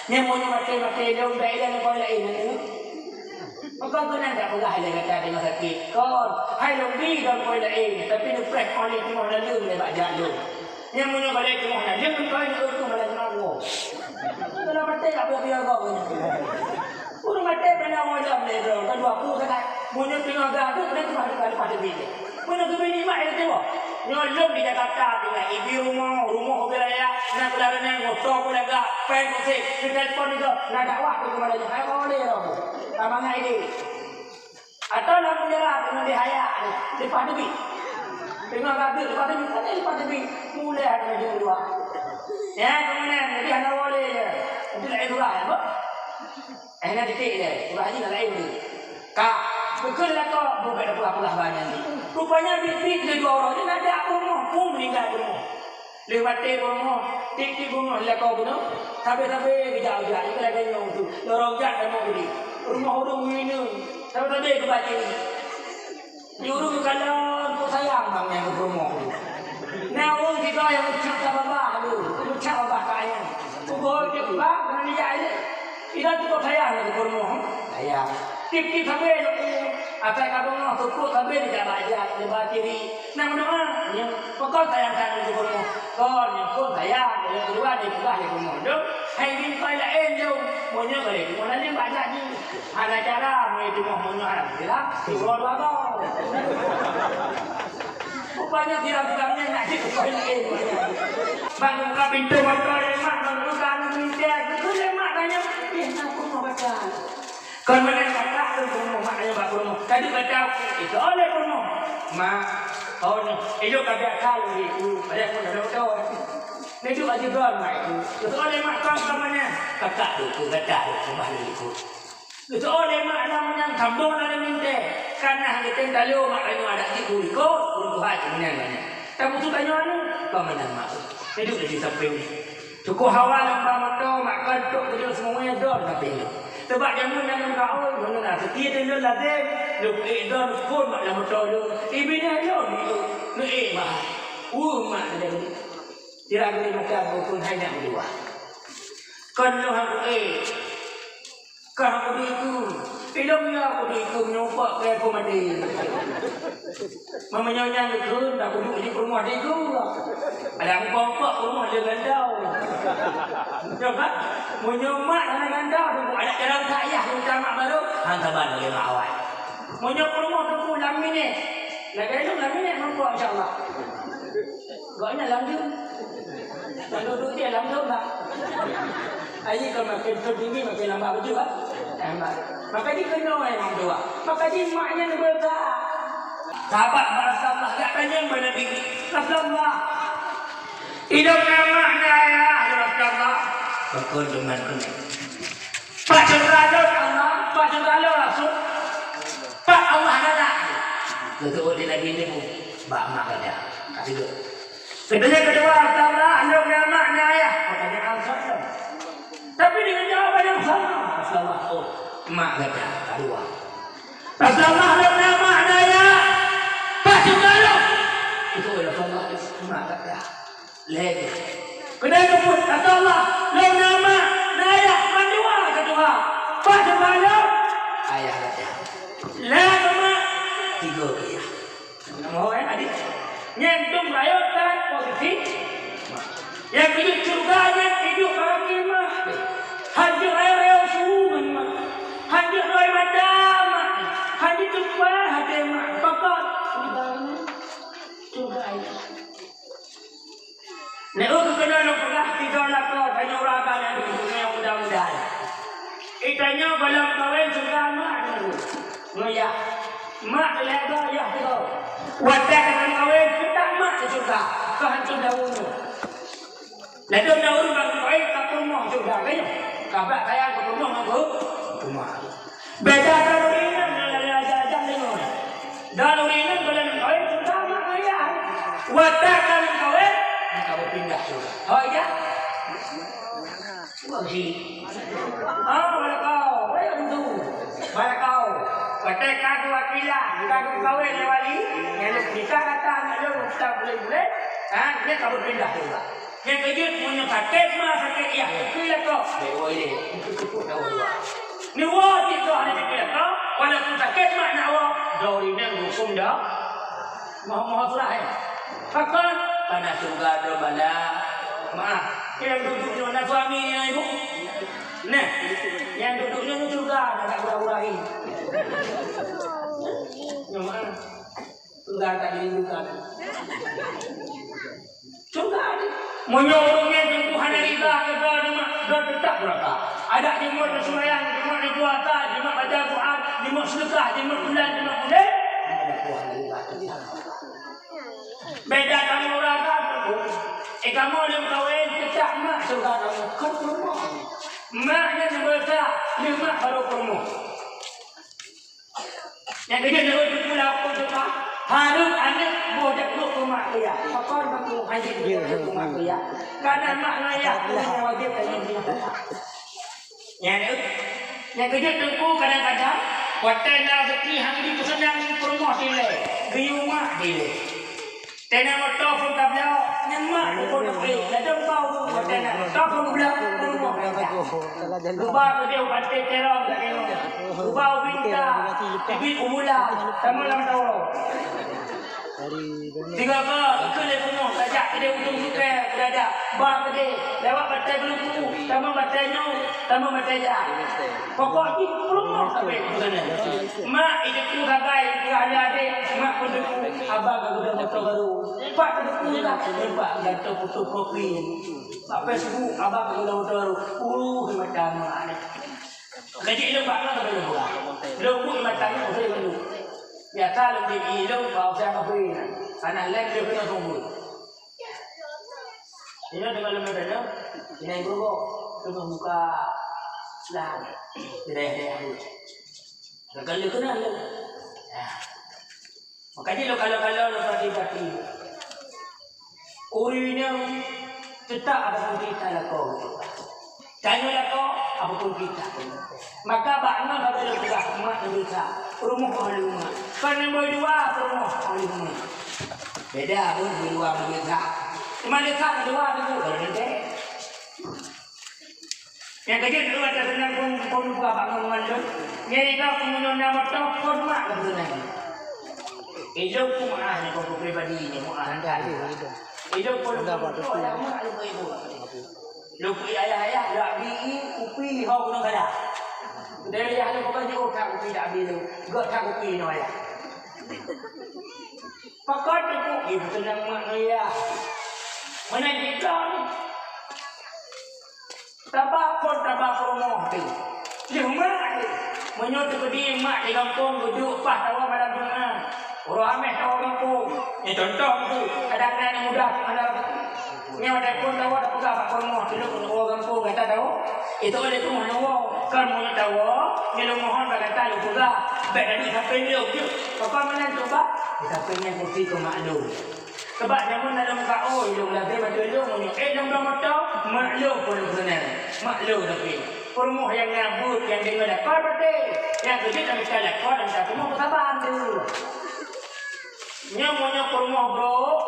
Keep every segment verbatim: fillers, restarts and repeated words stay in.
Nyang meunyoe maté-maté lom bèk ilèe ngon laén nyan. Pakon keunan tapeugah ilèe gata teungoh sakét? Kon, hai lom bi ngon laén, tapi neupreh óh lé teungoh naleueng lé bak jak lom. Nyang meunyoe balèe teungoh naleueng, kon naleueng malam nyoe. Kalau maté, tak payah gob. Ureueng maté pernah ngon lom lé droe, kan dua puluh sagai. Meunyoe teungoh gadôh, keunan teuma leupah teubiet. Meunyoe geubri nikmat ilèe tuwoe. Nyoe lôn di Jakarta tinggai, ibi rumoh, rumoh ubé raya, na keularonan, moto peulaga, péng kusé, neutelepon nyoe, na dakwah keu keumalanya, hai olé roh. Ka mangat idéh. Atau lam penjara, teungoh dihaya, leupah teubiet. Teungoh gadôh, leupah teubiet, kan leupah teubiet. Mulai hana jeuet dua. Ya, keumudian, jadi hana olé je. Itu laén surah, ya, Bang? Eh, na titik je. Surah jih na laén tu. Ka, bukon lakoe, bukon peugah-peugah banyak ni. Rupanya biet-biet lé dua uroe ni, na jak peurumoh, pun meuninggai peurumoh. Lheueh maté peurumoh, tiep-tiep peurumoh lakoe bunoe, sabe-sabe geujak-jak, ibarat lagèe nyoe tu. Lorong jak kamoe geude. Rumoh ureueng ngineung, sabe-sabe geubaca ni. Di ureueng geukalon, kok sayang bang nyang geupeurumoh tu. Na ureueng sidroe nyang meucak babah tu, meucak babah ka ayah. Tuboh jeuet bak, keuneuk jijak ilèe. Inan tuboh sayang nyang geupeurumoh, sayang. Tiep-tiep sabe lôn, asai ka beungoh, teupok sabe dijak bak jak, diba tiri. Na meudoa, nyan, pakon sayang-sayang geupeurumoh. Kon, nyan pun sayang, nyang keudua dipeugah lé peurumoh. Dum, hai bintoi laén dum, meunyoe ka lé peurumoh laén bak jak jih. Hana cara, meunyoe teungoh meunyoe hana siram, siuroe dua boh. Rupanya siram-siram nyan nak cit keu laén. Bang buka pintoe moto lé mak, bang buka anu mintèe, keu lé mak tanya, "Eh, na peurumoh baca?" Kon meunan kakak tu peurumoh, mak tanya bak peurumoh. Tadi baca, "Eh, soe lé peurumoh?" "Mak, oh, nyoe, ilôn ka biasa lôn di tu, padahai pun ada moto." Neuduek laju droe mak itu. Geuseuôt lé mak, "Kon, kon meunan?" "Kakak tu, tu gata tu, seumbah lôn ikot." Geuseuôt lé mak lam nyan, sambong lam mintèe. Ka na geutem talo mak tanyoe adak jih beu ikot, ureueng tuha cit meunan banyak. Tamusu tanyoe aneuk, kon meunan mak. Neuduek laju sampéng. Syukoe hawa lam ba moto, mak kon trok geujok seumuanya dong sampéng. Sabab jameun nyan lôn gaul, meunyoe na seutie teuh lôn lazem, lôn ék dong phôn mak lam moto lôn. Ibi nyan lôn, lôn ék mak. Weueh mak lôn. Sira geude macam bukon hai nak meudoa. Kon lôn han kuék. Ka kudu ikeu. Ilôn ya kudu ikeu meunyoe upak keu peumati. Meunyoe nyan geukheun, dak kudu jipeurumoh di ikeu. Ada upak-upak peurumoh dia gandau. Ya kan? Meunyoe mak hana gandau, ada jalan tak yah minta mak baru, han saban lé mak awai. Meunyoe peurumoh teungku lam minèt, lagèe lôn lam minèt meurumpok, insya Allah. Gobnyan lam jeuem. Lam dudoe jih lam jeuem, Bang. Ai, kon makin tinggi, makin lamba baju, ah. Eh, Bang. Maka jih keunoe nyang dua. Maka jih mak nyan beureukat. Sahabat bak Rasulullah, jak tanyong bak Nabi. Rasulullah, ilôn na mak na ayah, ya Rasulullah. Pakon deungon keunoe. Pat syeuruga lôn Allah, pat syeuruga lôn Rasul, pat Allah galak. Geuseuôt lé Nabi nyoe bak mak gata. Ka sigoe. Keudua, keudua, Rasulullah, lôn na mak na ayah. Pertanyaan soal. Tapi dengan jawaban yang sama, Rasulullah, oh, mak gata, ka dua. Rasulullah, lôn na mak na ayah. Pat syeuruga lôn. Itu Rasulullah, mak gata. Lhèe. Keudua teupeu, kata Allah, lôn na mak, na ayah, mandua keudua. Pat syeuruga lôn? Ayah gata. Lhèe keu mak, tiga keu ayah. Nama orang adik? Nyan dum rayeuk dan posisi mak. Nyang keujeuet syeuruga nyan idup barang mak. Hanjeuet rayeuk-rayeuk su ngon mak. Hanjeuet rhoi mata mak. Hanjeuet tumpah até mak. Pakon? Syeuruga nyan. Neu keunoe lôn peugah tiga lakoe tanyoe ureueng agam nyang di dunia mudah-mudahan. Itanyoe gohlom kawen syeuruga mak nunggu. Ngon yah. Mak lhèe go, yah sigoe. Watèe ka kawen, seutôt mak di syeuruga. Ka hantom daun nyoe. Ladôm daun bak kawen ka peurumoh syeuruga, ka nyoe. Ka bak sayang ka peurumoh ngon peurumoh. Beda droe ureueng inong ngon lalè raja-raja deungoe. Droe ureueng inong gohlom kawen, syeuruga mak ngon yah. Watèe ka lheueh kawen, ka beupindah syeuruga. Ho ija? Wah, si. Ah, barakallahu. Wah, ya, beutôi. Barakallahu. Watèe ka dua kilah, ka kawen lé wali, nyang lôn nikah gata aneuk lôn, ustaz Bulèe-bulèe, ha, nyan ka beupindah syeuruga. Nyang keujeuet meunyoe sakét ma, sakét yah, keu lakoe. Neuwoe cit droe hana jeuet keu lakoe, walaupun sakét ma nak woe, droe inong hukôm dah. Moh-moh surah, eh. Pakon? Kana syeuruga droe bala. Maaf, nyang duduek nyoe na suami, na ibu. Nah, nyang duduek nyoe syeuruga, na tak gura-gurai. Nyoe maaf. Syeuruga tak dirindukan. Syeuruga ada. Meunyoe ureueng nyan teungku hana rida keu droe, teuma droe teutap duraka. Adak jimuet seumayang, jimuet puasa, jimuet baca Quran, jimuet seudeukah, jimuet bulan, jimuet buleuen, teungku hana rida keu droe. Beda kamoe ureueng agam, teungku. Eh, kamoe lheueh kawen, teutap mak syeuruga kamoe, kon peurumoh. Mak nyan neubeureukat, lheueh mak barô peurumoh. Nyang keujeuet lôn teupeue lakoe teuma, hareuem aneuk boh jak duek keu mak keu yah. Pakon baku hajat jak duek keu mak keu yah? Karena mak ngon yah nyan wajéb tanyoe bri nafakah. Nyan, eh. Nyang keujeuet teungku kadang-kadang, watèe na raseuki han geupeuseunang peurumoh dilèe, geuyue mak dilèe. Teuh na moto phôn tabloe, nyan mak phôn tabloe. Ladôm bau watèe na moto phôn tabloe, peurumoh tabloe. Geuba keudéh u panté terong, geuba u binta, teubiet u bulan, sama lam tawoe. Tiga ka, ikeu lé peurumoh, tajak keudéh ujong sukée, beudada, ba keudéh, lewat batèe Geulupu, sama batèe nyoe, sama batèe jak. Pokok jih peurumoh sabe keunan. Mak iteupeue sagai keu adék-adék, mak peuteupeu abang ka geudoe moto barô. Pat peuteupeu ka, pat geudoe fotokopi. Bak Facebook abang ka geudoe moto barô. Uh, mata mak. Ka jeuet lôn bak ngon ka lôn buka. Lôn buka mata mak usai bandum. Biasa lôn jeuet ilôn bak usai ka bri. Aneuk lén lôn keuneuk tunggu. Inoe teuma lôn meutanyoe, inai gurô, teuma buka lam, di dayah-dayah tu. Gagal lé keunan lé. Nah, maka jih lôn kalon-kalon lôn perhati-perhati. Ureueng inong teutap ada pun cerita lakoe. Tanyoe lakoe, apa pun cerita. Maka bak ngon ka lôn peugah mak lôn desya, peurumoh ahli umat. Kon nyang bui dua peurumoh ahli umat. Beda pun bui dua ngon desya. Cuma desya keudua tu baru nanti. Nyang keujeuet dulu ada seunang pun, pun buka bak ngon lôn. Nyang ika pun meunyoe na moto, pun mak lôn seunang. Ilôn pun maah nyoe pun pribadi nyoe maah anda. Ilôn pun lôn pun mak lôn ibu. Lôn pui ayah-ayah, lôn bri kupi ho gunong kada. Dari ayah lôn bukan jauh that kupi dak bri lôn. Gok that kupi nyoe ayah. Pakon teungku, ibu seunang mak ngon yah. Meunan jih droe. Taba phôn taba peurumoh teuh. Lheueh mak teuh. Meunyoe teukeudi mak di gampông geuduek paih tawoe malam Jumat. Uroe Hamèh tawoe gampông. Nyoe contoh teuh, kadang-kadang nyang mudah pun hana raseuki. Nyoe watèe phôn tawoe tapeugah bak peurumoh, "Tulông woe gampông gata tawoe." Itu oleh peurumoh nyoe woe. Kan meunyoe tawoe, nyoe lôn mohon bak gata lôn peugah. Bèk taduek sampéng lôn jeuet. Pakon meunan coba? Di sampéng nyan kursi keu mak lôn. Sabab jameun na lôn ka, oh, ilôn lagèe bacut ilôn meunyoe, eh, lôn dong moto, mak lôn pun lôn seunang. Mak lôn tapi. Peurumoh nyang na buet nyang deungoe lakoe patéh. Nyang keujeuet lam tika lakoe dan ka teumoh peusaban tu. Nyoe meunyoe peurumoh brôk,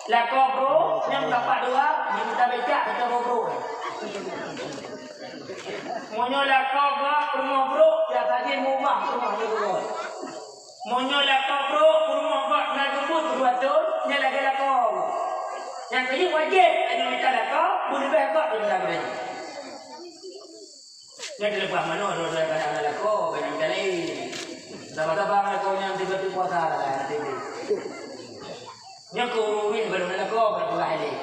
lakoe brôk, nyang tapak dua, nyang mita becak, kata brôk. Meunyoe lakoe brôk, peurumoh brôk, ya saji mubah peurumoh nyoe brôk. Meunyoe lakoe brôk, peurumoh gok na geubeuet dua thôn, nyan lagèe lakoe. Nyang keujeuet wajéb, tanyoe mita lakoe, beuleubèh gok tanyoe mita geutanyoe. Nyan teuleubah manoe, droe-droe kadang na lakoe, kadang mita laén. Saban-saban lakoe nyan tiba-tiba puasa lah, hana tiba. Nyoe keu ureueng baru na lakoe, baru peugah ilèe.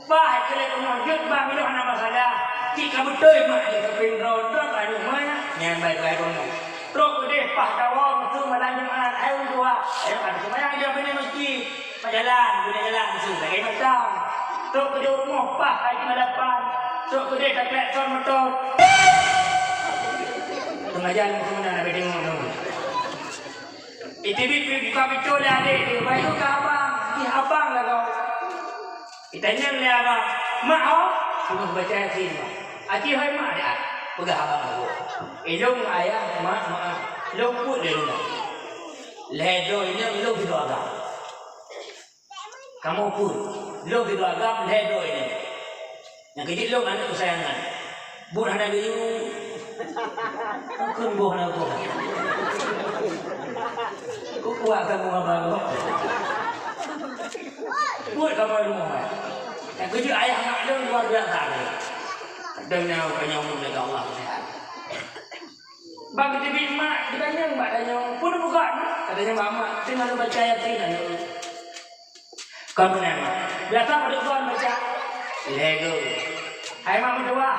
Bah, keu lé peurumoh jeuet, bah, meunyoe hana masalah. Cit ka beutôi mak lé, tapi droe, droe ka nyoe mak, nyan bai-bai peurumoh. Trok keudéh paih tawoe, meusu malam Jumat, hai ureueng tuha. Ayo, ada seumayang di masjid. Bak jalan, guna jalan, meusu lagèe mata. Trok keudéh rumoh, paih, hai keu lapan. Trok keudéh ka klakson moto. Teungajan meusu meunan, habéh deungö, deungö. Iteubiet buka pintô lé adék, "Bayu keu abang, jih abang lagoe." Itanyong lé abang, "Mak ho?" Teungoh baca Yasin. "Aci hôi mak dak?" Peugah abang lagoe. "Ilôn ayah, mak, mak. Lôn peuet lé rumoh. Lhèe droe inong lôn sidroe agam." Kamoe peuet. Lôn sidroe agam lhèe droe nyoe. Nyang keujeuet lôn aneuk keusayangan. Buet hana geuyue. Kheun boh hana boh. Kukuak kamoe haba gob. Buet kamoe rumoh. Nyang keujeuet ayah mak lôn luar biasa. Kadang nyoe keunyong lôn lagèe Allah seuhat. Bak geuteubiet mak, geutanyong bak tanyoe, "Peue neubukon?" Geutanyong bak mak, "Teungoh lôn baca Yasin aneuk." Kon meunan, Mak. Biasa padub goe baca? Lhèe goe. Hai Mak, meutuwah.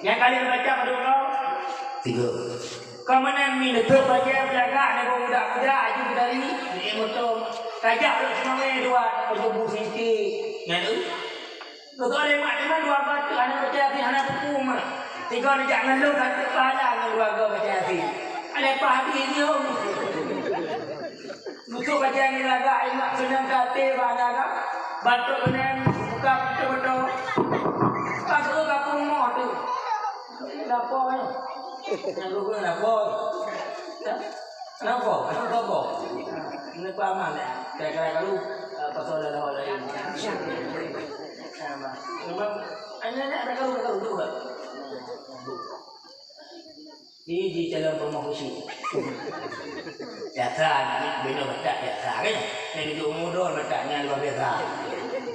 Nyang kali baca padub goe? Tiga. Kon meunan, Mi, neutôb bajèe beulagak, neubôh budak-budak, aju geutari, neuék moto. Tajak lôn seumawé dua, pajoh bu sinti. Nyan, eu? Geutôb lé mak, teuma dua goe teuk hana baca Yasin, hana teupeu, Mak. Tiga neujak ngon lôn, ka teuk pahala ngon dua goe baca Yasin. Ada pah habéh nyoe. Geucok bajèe ngon lagak, imak seunang ka até bak lagak. Batok keunan buka pintoe-pintoe. Ka geuh ka peurumoh tu. Lapor nyoe. Nyang geuh lapor. Lapor, lapor. Ini paham ya? Kira-kira kalu, eh, pasal dah lawan lain. Memang, hanya nak ada kalu-kalu tu kan. Di, di dalam rumah khusyuk. Biasa, aneuk miet bubena batat biasa, kan? Nyang di umur dua batat nyan luar biasa.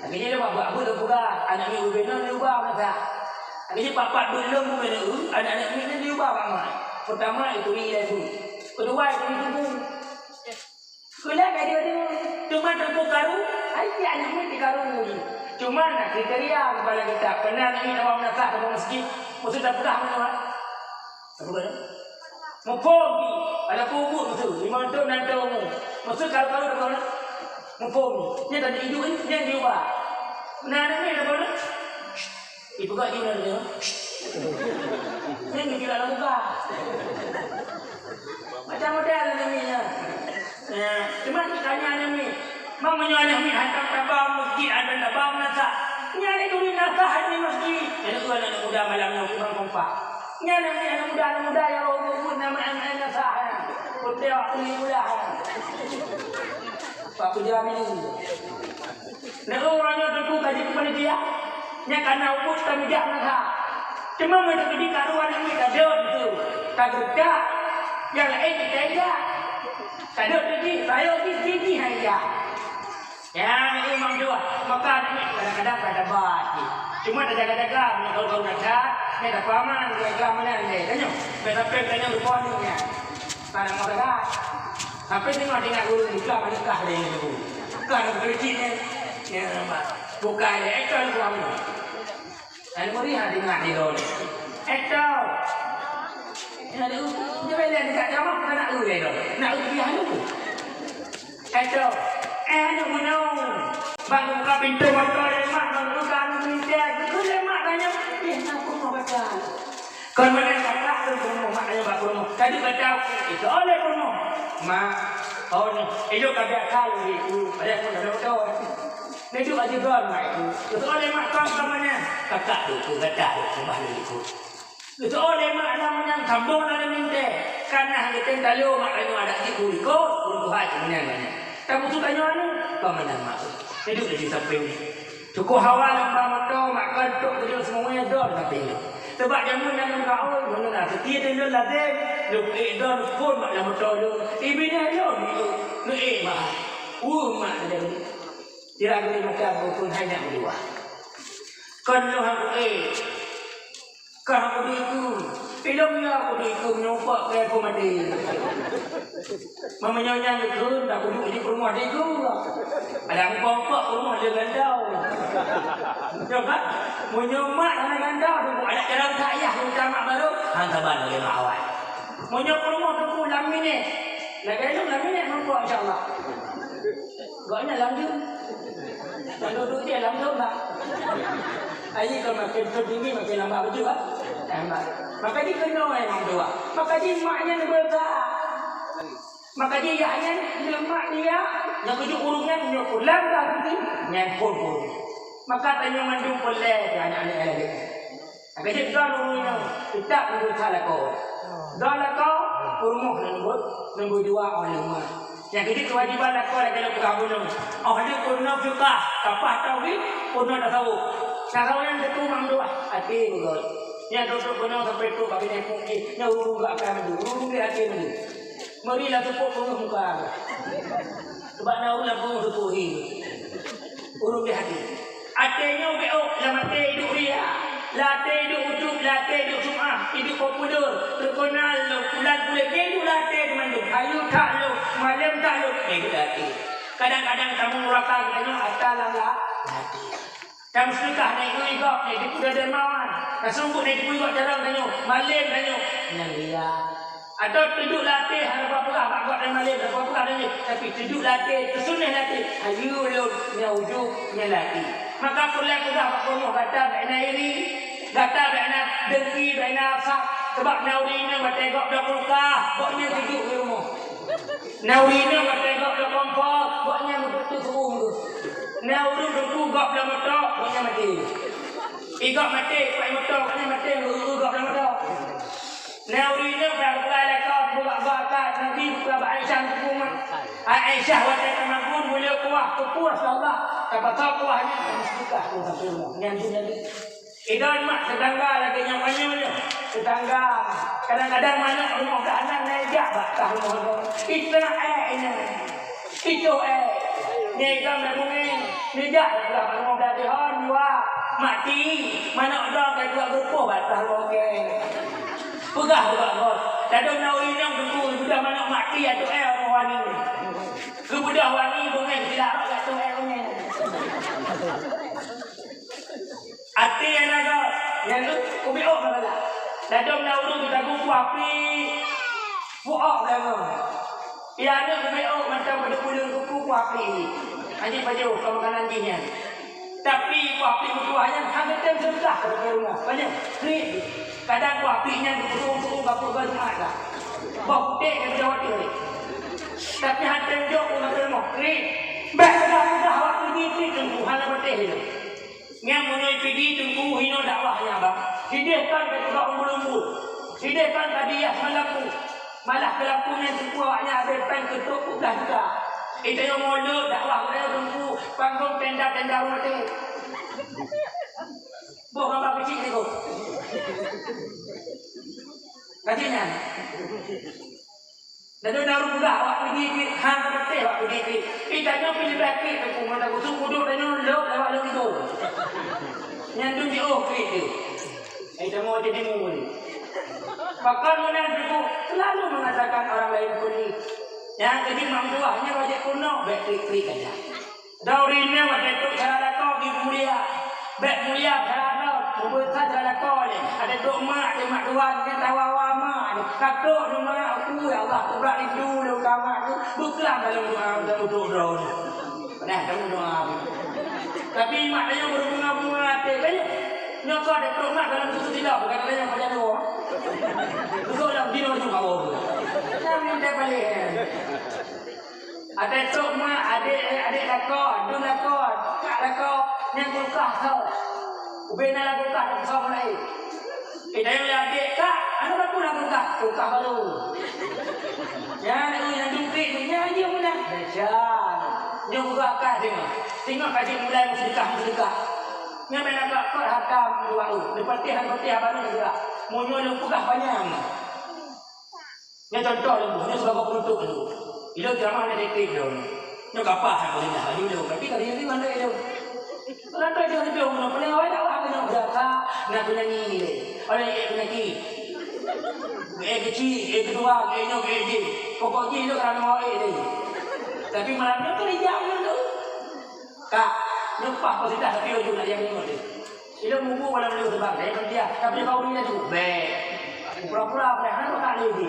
Akhirnya dia buat, buat, buat, buat. Aneuk miet bubena diubah masa. Akhirnya papat buleuen bubena, uh, aneuk-aneuk miet nyan diubah bak mak. Pertama, itu ilai bu. Kedua, itu tubuh. Sekolah ka dia tu, cuma teungku karu, hai si aneuk miet dikaru lagi. Cuma na kriteria kepala kitab. Pernah aneuk miet awak meunasah teuma masjid, maksud dah peugah mana, Mak? Apa kata? Muphom pi, ada kubur tu, lima tahun, enam tahun. Maksud karu-karu dah mana? Muphom pi. Nyan tadi hidup ni, nyan diubah. Nah, aneuk miet dah mana? Ipeugah jih udah dengar. Nyan geukira lam muka. Macam model aneuk miet nyan. Ya, cuma tanya aneuk miet. Mak, meunyoe aneuk miet hantom tabang masjid, hantom tabang meunasah. Nyan itu meunasah di masjid. Nyan itu aneuk muda malam nyoe kurang kompak. Nyan aneuk miet, aneuk muda, aneuk muda nyang roh buet nama aneuk meunasah nyan. Putih waktu ni muda nyan. Pak Puja Mili. Neu uroe nyoe teungku ka jeuet keu panitia, nyang kana ubit tamijak meuha. Teuma meunyoe teujadi karu aneuk miet ka deuet tu, ka geudak, nyang laén kita ijak. Ka deuet tu jih, rayeuk jih, jih, jih hai ijak. Nyan imam dua, maka aneuk miet kadang-kadang ka dabat jih. Cuma tajaga-jaga, meunyoe karu-karu na that, nyan tapeuaman, jaga meunan lé. Tanyoe, bèk sampai tanyoe rupa aneuk nyan. Ka na masalah. Sampai teungoh teuingat guru, ka meuningkah lé guru. Ka na beutôi cit nyan. Ya, nampak. Bukai lé, eh, tuan guru. Lalu murid ha teuingat di lôn. Eh, tuan. Ya, dia, dia bela dekat ceramah, bukan nak urus lé lôn. Nak urus dia lalu. Eh, tuan. Eh, aneuk gunong. Bang buka pintu motor lé mak, bang buka anu pintu. Betul lé mak tanya, "Eh, kenapa mau baca?" Kon meunan kakak tu peurumoh, mak nyoe bak peurumoh. Tadi baca, "Itu oleh peurumoh." "Mak, oh ni, ilôn ka biasa lagi tu." Padahal pun dah beutôi. Ni tu aja gon mak itu. "Itu oleh mak kau ke mana?" Kakak tu, tu kata tu, sembah lagi tu. "Itu oleh mak dalam menang sambung dalam minteh." Karena hanya tentalo mak nyoe ada di kulit kot, untuk hai kemenyan banyak. Tapi tu tanya ni, kau menang mak tu. Hidup lagi sampai ni. Teungku hawa lam ba moto, mak keu trok teujoh seumuanya don tapi. Sabab jameun nyan lôn gaul, meunyoe na seutia teuh lôn lazem, lôn ék don phôn mak lam moto lôn. Ibineh lôn, lôn ék mak. Weueh mak teuh. Sira geuh mata bukon hai nyak meuluwa. Kon lôn han ék. Ka kudu iku. Ilôn nyoe kudu iku meunyoe upok keu peumadé. Meunyoe nyan geukheun, dak kudu jipeurumoh diku. Ada upok-upok peurumoh lé gandau. Nyoe kan? Meunyoe mak hana gandau, ada jalan tak yah minta mak baru, han saban lagèe mak awai. Meunyoe peurumoh teungku lam minèt. Lagèe lôn lam minèt meupok insya Allah. Gobnyan lam jeuem. Lam dudu jih lam jeuem, bah. Ayo, kalau makin tinggi, makin lambat baju, bah. Lambat. Maka jih keunoe nyang dua. Maka jih mak nyan beureukat. Maka jih yah nyan, nyan mak dia, nyang keujeuet ureueng nyan, nyoe pulang dah rugi, nyan phôn ureueng. Maka tanyoe mandum peureulèe keu aneuk-aneuk lagèe nyan. Ka jeuet droe ureueng nyoe, teutap meunurot lakoe. Droe lakoe, peurumoh nyan buet, nyan buet dua ureueng nyan. Nyang keujeuet keuwajéban lakoe lagèe lôn peugah bunoe. Óh lheueh peurunoe fiqah, kapah tauhid, peurunoe tasawuf. Tasawuf nyan teuku mandua, até beugöt. Nyan trok-trok bunoe sampoe trok bak binéh pungki, nyan ureueng gak akai mandum, ureueng di até mandum. Meuri lam seupôt peungeuh muka. Sebab na ureueng lam peungeuh seupôt hi. Ureueng di até. Até nyoe beuôk, lam até iduek ria, lam até iduek ujub, lam até iduek sum'ah, iduek populer, teukeunal lom, bulan buleuen nyan iduek lam até teumandum, hayeu that lom, malem that lom, nyan iduek lam até. Kadang-kadang tamu nuraka geutanyoe atra lam la-, lam até. Tameuseudeukah nyan igob, nyan iduek dermawan, taseumbut nyan iduek igob carông tanyoe, malem tanyoe, nyan ria. Atawa teuduek lam até, hana peugah bak gob dan malem, hana peugah dan malem, tapi teuduek lam até, teusunéh lam até, hayeu lôn, nyan ujub, nyan lam até. Maka peureulèe peugah bak rumoh gata bèk na iri, gata bèk na dengki, bèk na hasad, sabab na ureueng inong watèe gob bloe kulkas, gobnyan teuduek di rumoh. Na ureueng inong watèe gob bloe kompor, gobnyan meututoe su'uem geuh. Na ureueng teungku gob bloe moto, gobnyan maté. Igob maté, pat moto, gobnyan maté, geuh gob bloe moto. Na ureueng inong ka geupeugah lakoe, buka-buka Nabi, buka bak Aisyah teupeu mat. Ai Aisyah watèe tamagun, mulia kuah, teupeu Rasulullah, tapasoe kuah nyan, tameuseudeukah keu ureueng kafé rumoh. Nyan tu Nabi. Idong mak tetangga lagèe nyang manyueng nyoe. Tetangga, kadang-kadang manok rumoh geuh hana neujak bak tah rumoh droe. Itra èk nyan. Itoh èk. Nyan idong mak mungèn. Neujak bak rumoh geuh dihon, dua. Mati. Manok droe ka jua geupoh bak tah rumoh geuh. Peugah bak gob. Ladôm na ureueng inong teungku geubeudôh manok mati ateueh èk rumoh wangi. Geubeudôh wangi bungèh silak rot ateueh èk bungèh. Até nyang na gob, nyang na kubiôk bala. Ladôm na ureueng geutagu kuah pih, puôk deungon. Iya aneuk kubiôk mantong beuteupeue kuku kuah pih. Anjing pajoh ka makanan jih nyan. Tapi kuah pih meutuah nyan hana tem seutah keu rumoh. Banyak kriet. Kadang kuah pih nyan geupeurung-peurung ka peue Jumat dah. Boh putéh nyang jawat tu. Tapi hana tem jok keu rumoh kriet. Bèk peugah-peugah awak tu jih kriet teungku hana patéh lom. Nyan meunyoe P D teungku hinoe dakwah nyan, bah. Sideh kon ka teuka umbul-umbul. Sideh kon ka dihias malaku. Malah keu laku nyan teungku awak nyan habéh péng keu trok peuet blah juta. Di tanyoe molod dakwah geutanyoe teungku, panggong tenda-tenda rumoh teuh. Boh gambar keuchik niko. Ka jeuet nyan. Ladôm na ureueng peugah awak P D kriet, han teupeuteh awak P D kriet. Ih, tanyoe pih leubeh kriet teungku, mata gusuk udeb tanyoe lhok lewat lôn itu. Nyan tu jiôh kriet tu. Ai tanyoe jadi mungui. Pakon meunan teungku, selalu mengatakan orang lain pelit. Nyang keujeuet mak meutuah, nyan wajéb peurunoe, bèk kriet-kriet saja. Dong ureueng inong watèe trok cara lakoe geuh mulia. Bèk mulia cara droe, meubeusa cara lakoe lé. Watèe trok mak, trok mak tuan, nyan tawa-wa mak. Ka trok nyoe mak, ui Allah, kubra rindu lôn keu mak tu. Beuklam dalam doa, dalam udeb droe. Padahai dalam doa. Tapi mak tanyoe beubunga-bunga até, kan? Nyoe ka trok mak dalam susu tidak, bukan tanyoe pajan dua. Besok dalam dino juga, oh. Jangan minta balik. Ada trok mak, adek, adek lakoe, dum lakoe, kak lakoe, nyang kulkah soe. Ubé na lam kulkah, soe mulai. Kita yang lagi, kak, ada berapa lam kulkah? Kulkah baru. Ya, nak yang dungkit ni, ya, dia pun dah. Macam. Dia buka akal tengok. Tengok kaji mulai bersedekah-sedekah. Nyan main agak kot hakam dua tu. Dia patih, dia patih, abang ni gerak. Munyo dia pegang panjang. Nyoe contoh lôn, nyoe sibagoe peunutup lôn. Ilôn ceramah na tieb-tieb lôn. Nyoe kapah hana peugah laju lôn, tapi ka lheueh mandum ilôn. Peulantoi jeuet laju lôn, peulantoi awai dakwah keunoe biasa, na peunyanyi lé. Oleh ék peunyanyi. Ék keuchik, ék keudua, ék nyoe, ék jih. Pokok jih lôn ka na ék lé. Tapi malam nyoe ka rijak lôn tu. Kak, nyoe pah kau sidah tapi ujung nak yang lima tu. Ilôn mubu malam lôn sebab saya kerja, tapi kau ni tu. Bek. Pura-pura apa hana tak lagi.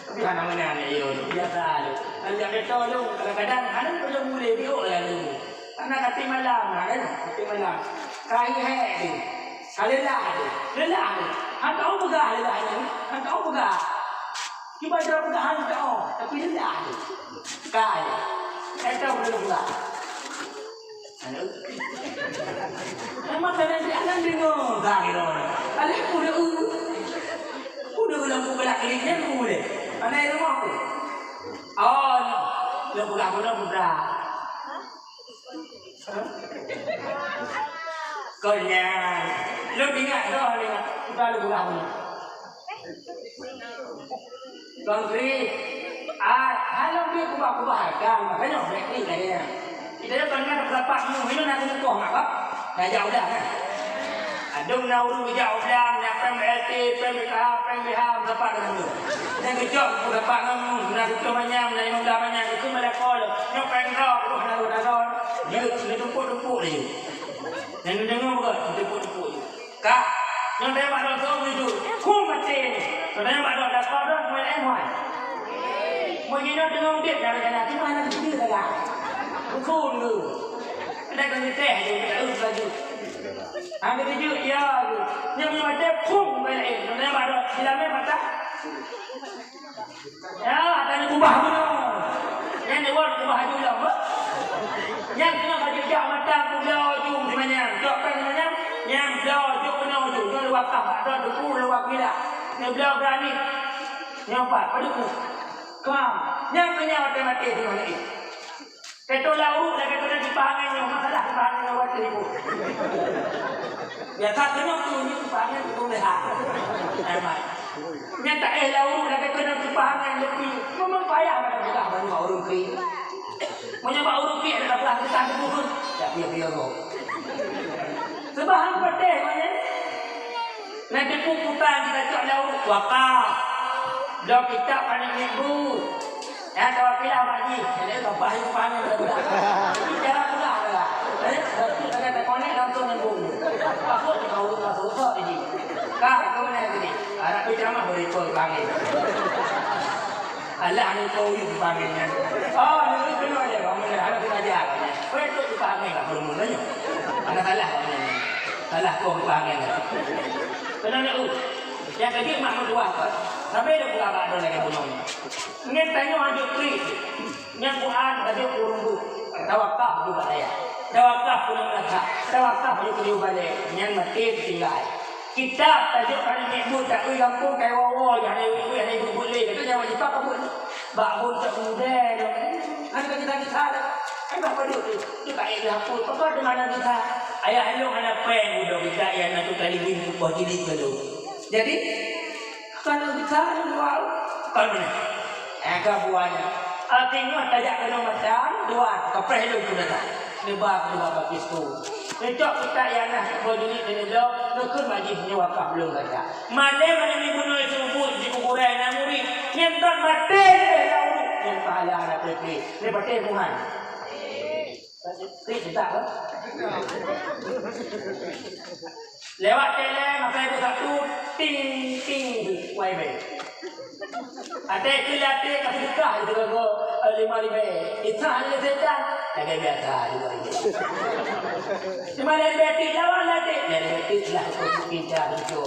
Tapi hana mana ni ilôn biasa tu. Kalau jak betul tu, kadang-kadang hana perlu mulai biuk lah tu. Karena kati malam lah kan, kati malam. Kai hai tu. Lelah tu, lelah tu. Han tahu peugah lelah ni, han tahu peugah. Kiban cara peugah han tahu, tapi lelah tu. Kai. Eta boleh peugah. Memang kadang dia akan dengar, dah kira. Alih kuda u. Kuda u lampu belakang ni, dia boleh. Anak rumah tu. Peugah bunoe muda. Kon nyan. Lôn ingat dah, lôn ingat. Muda lôn peugah bunoe. Konkret. Ah, hana lôn kubah-kubah agam, makanya bèk ni tanya. Kita kan kan dapat mu, ini nak kukuh mak bak. Dah jauh dah kan. Adong na ureueng geujak u blang, na péng B L T, péng B K H, péng B H, meusapat deungon ureueng. Nyang geucok meusapat ngon, na geucok manyam, na limong blah manyam, geucok meusapat ngon. Nyoe péng droe, roh na roh na droe. Jeuet, neutumpuk-tumpuk laju. Nyang neudeungoe beugöt, neutumpuk-tumpuk laju. Ka, nyoe teuh bak droe, soe meunyoe jeuet. Khum maté. Nyoe teuh bak droe, dapat droe, keumalée muai. Meunyoe nyoe teungoh udeb, na rencana, cuma hana geupeugah lagak. Khum tu. Keunan keu neutéh, jeuet, laju. Hana teujeuet, ya. Nyan meunyoe watèe phon bak laén, nyan bak droe, silamé patah. Ya, hana kubah bunoe. Nyan deungon kubah aju lom, bah. Nyan keunoe ka jijak mata kubloe ujong si manyang. Cok kan si manyang, nyan bloe ujong keunoe ujong. Nyoe lôn wakaf, bak droe teungku lôn wakaf gila. Nyoe bloe granit. Nyoe pat, padub nyoe. Keuham. Nyan keuh nyan watèe maté teungoh laén. Keu lam ureueng lagèe keunan kipaih angèn nyoe, masalah kipaih angèn nyoe watèe ibu. Biasa keunoe tu ni kipaih angèn tu boleh ha. Eh, mai. Nyan taéh lam ureueng lagèe keunan kipaih angèn leupie. Memang payah bak peugah bak ureueng keu. Meunyoe bak ureueng keu ada peugah kisah teupeu. Ya, piye-piye roh. Seubab han patéh nyan. Nyan teupeu kutang kita cok lam ureueng wakaf. Bloe kitab pané miet bu. Ya, kawan pilah bak jih. Jadi, kawan bahayu pané dah. Ini cara pula dah. Eh, tapi dengan tekonek langsung nyambung. Takut ni kau urut masuk usah ni. Kah, kau mana tadi? Harap berceramah boleh ikut panggil. Alah, ni kau urut panggil kan. Oh, ni kena aja. Kamu ni harus belajar. Kau itu tu panggil lah, belum mulanya. Ada salah kamu ni. Salah kau panggil. Kena nak, uh. Nyang keujeuet mak meutuah kon, sabe lôn peugah bak droe lagèe bunoe nyoe. Nyan tanyoe hanjeuet kriet. Nyan Quran ka jeuet ureueng bu. Tawakaf juga daya. Tawakaf keu madrasah. Tawakaf jeuet keu balè. Nyan maté teutinggai. Kitab tajok hana miet bu, taeu gampông kai woe-woe, hana ibu, hana ibu boleh. Kata nyawa jipak ka buet. Bak buet cok muda. Hana kita-kita dah. Ai bah padub tu. Tu ka ék lapor. Pakon di mana kita? Ayah lôn hana péng udah kita yang nak tu kali bin tu poh jilid dulu. Jadi, kalau kita dua, kalau mana? Eh, ka buahnya. Artinya, tajak kena macam dua, kapreh lôn tu datang. Lebar, lebar bagi sepuluh. Lecok kita yang nak sepuluh jilid dan udah, nukun majlis ni wakaf belum baca. Mana, mana ni bunuh subuh di kuburan yang murid. Yang tak mati, yang tahu lah, ada pepe. Dia pakai Tuhan. Tik, tak, eh? Lewat tele, masa itu satu, ting, ting, Y B. Até keu até ka sedekah itu kau, eh, lima ribu. Itu hanya setan. Lagi biasa, lima ribu. Lima ribu tik lawan lah, tik. Lima ribu tik lah, aku mungkin cara tu.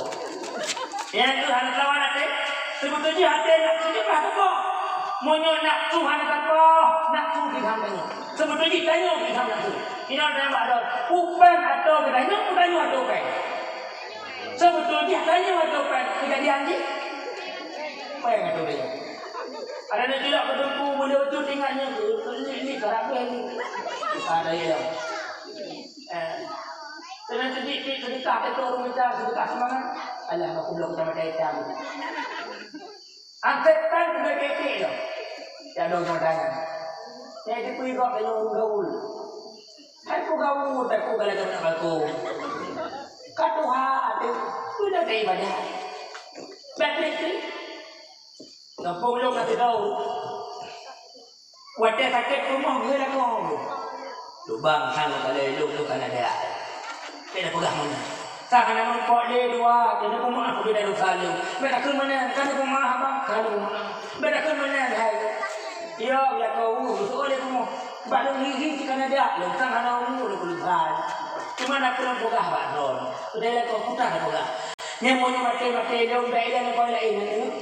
Nyang keuh hana lawan até. Seubeutôi jih até nafsu jih bah teukoh. Meunyoe nafsu hana teukoh, nafsu jih hana tanyoe. Seubeutôi jih tanyoe jih hana nafsu. Inoe tanyong bak droe, upeng atau geutanyoe, geutanyoe atau upeng. Seubeutôi jih tanyoe atau upeng. Keujadian jih, upeng atau tanyoe. Ada nak cilak ke teungku, boleh ucut ingat nyoe, ni, ni, karab ni. Ada ya. Eh, keunan seudik pih seudeukah teuka ureueng mita, seudeukah seumangat. Alah, bak kublok kacamata itam. Anseb tan keuneuk kek-kek lom. Ya, dong nyoe tangan. Nyang jipeugah keu nyoe ureueng gaul. Hai peue gaul, takot galak keuneuk balkon. Ka tuha, até, peue dah ibadah. Bak klik-klik. Gampông lôn na sidroe. Watèe sakét rumoh geuh lakoe. Lubang sang balèe lôn tu ka na deuh. Bèk na peugah meunan. Sang hana meurumpok lé dua, keuneuk peumeu'ah keu bidang dosa lôn. Bèk na kheun meunan, ka lôn peumeu'ah abang, ka lôn peumeu'ah. Bèk na kheun meunan, hai. Yo, lakoe uh, beutôi lé rumoh. Bak lôn hi-hi cit ka na deuh lôn, sang hana umu lôn keuluhan. Cuma na peue lôn peugah bak droeneuh. Udeh lakoe, peue na peugah. Nyan meunyoe maté-maté lôn, bèk ilèe lakoe laén nyan.